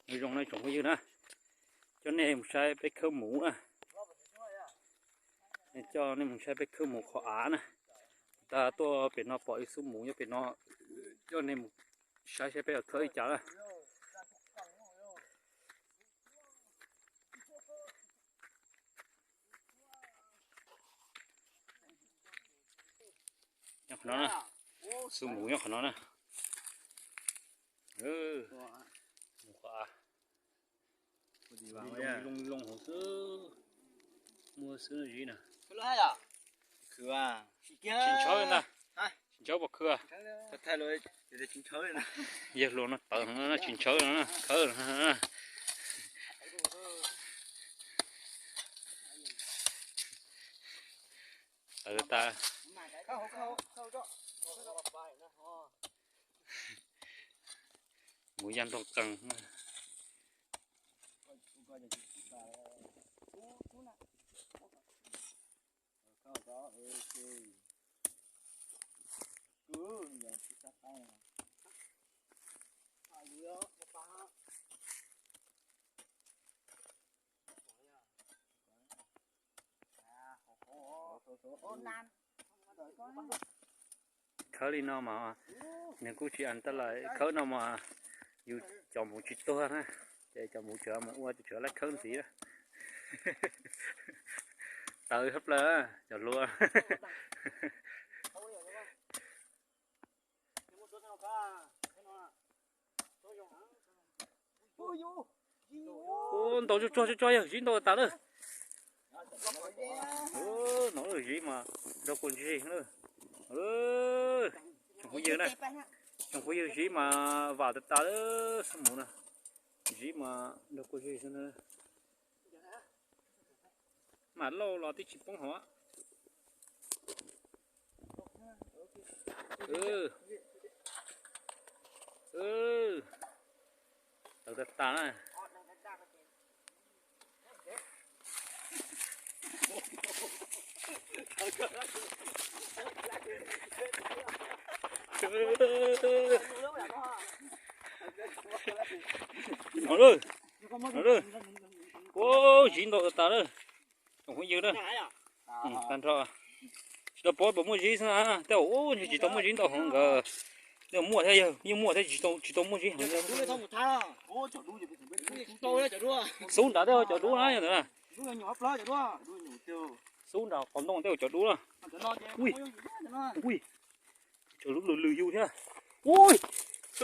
Nyob zoo na tsoom phooj ywg na, coj nej mus saib peb khawb muv na. Coj nej mus saib peb khawb muv qhov av na. Tag tuaj pem no pom ib xub muv nyob pem no, coj nej mus saib saib peb yuav khawb li cas na. Nyob qhov no na, xub muv nyob qhov no na. Muv qhov av, loo loo hauv xwb, muaj xwb ziv na. Tsis ntshawb ntag, tsis ntshawb pom khw. Yawg hluas no tawv no tsis ntshawb no khawb. Tawv tas. Mus ya ntog qees. Khawb li no mas nws kuj tsis an taj lawm, khawb no mas yus cov muv tsis tuag na, ces cov muv tseem mus ua ces tseem laib khawb ntxiv. Tawv tshaj plaws cov hluas. Ntau tsuag tsuag tsuag tsuag yawg, ziv ntau tas lawm. No ziv mas nrog kua zig na. Tsoom phooj ywg na, tsoom phooj ywg ziv mas vam tas tas lawm xwb mus na. Ziv mas nrog kua zig xwb na. Mam lauj los twb tsis poob hov. Tawv tas tas na. No lawm, no lawm. Ua ziv ntau tas tas lawm. Tsoom phooj ywg na, tag nrho tsis tau paub puas muaj ziv xwb na, tej zaum tsis tau muaj ziv ntau heev nkawd. Tej zaum muaj thiab, yog yeej muaj thiab, tsis tau muaj ziv heev. Xub nrad tej cov dub na yog ntawd na. Xub nrad qhov ntoo tej cov dub na. Ui, ui, cov dub lwm lwm yus thiab. Ui,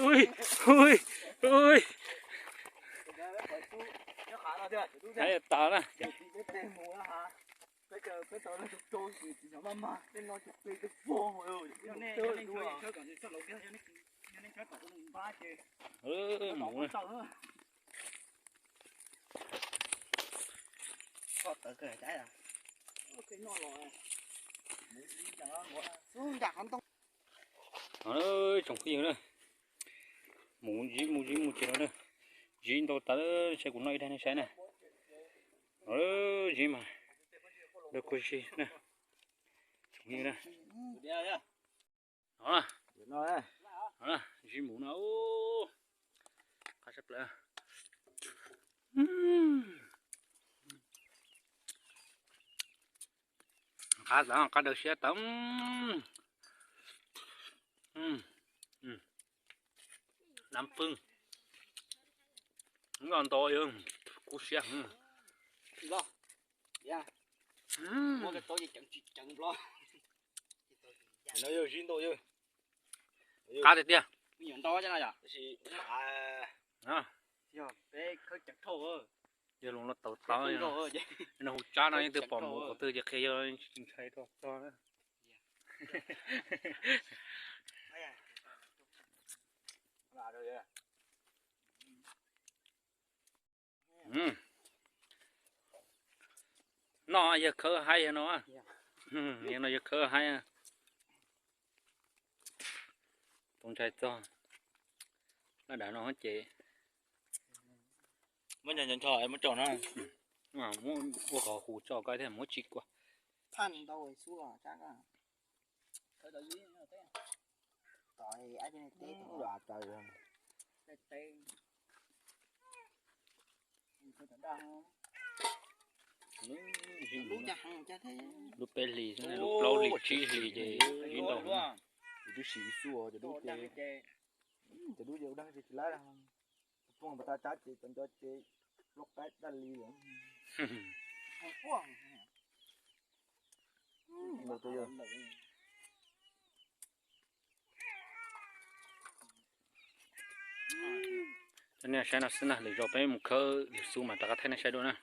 ui, ui, ui. Nyob tas na. Tsoom phooj ywg na, mus ziv mus ziv mus ces no na, ziv ntau tas, saib kuv noj ib daig nej saib na. Ziv mas, dawb kuj zig na. Tsoom phooj ywg na. No na, no na, ziv mus no, qab sab plaws. Qab, qab daws siab tawv. Dab pwg, noj ntau yog kub siab. No yog ziv ntau yog, qab tiag tiag. Yog los no tau tau, no hu tsab no yeej twb pom mus qhov twg ces qhia yog tsis ntshai rau txog na. No yawg khawb haib yawg no, yawg no yawg khawb haib. Tau ntshai txog laj dav no ces muab ncho ncho muab tso na, muab ua qhov hu tso ko thiab muab tsim kua. Thaj ntau xub os, tsab ko. Tos ab teb tos. Tos ab teb. Lub peb hlis xwb, lub plaub hlis tsib hlis ces ib ntaus. Kuv twb siv ib xub cov dub ces, cov dub ces ua dab tsi tsis laib, poob pas tas tsab ces cov nco ces loj qaib daj li lawm. Cov nej saib no xwb na, lwm zaus peb mus khawb lwm xub mas rov qab thaij nej saib dua na.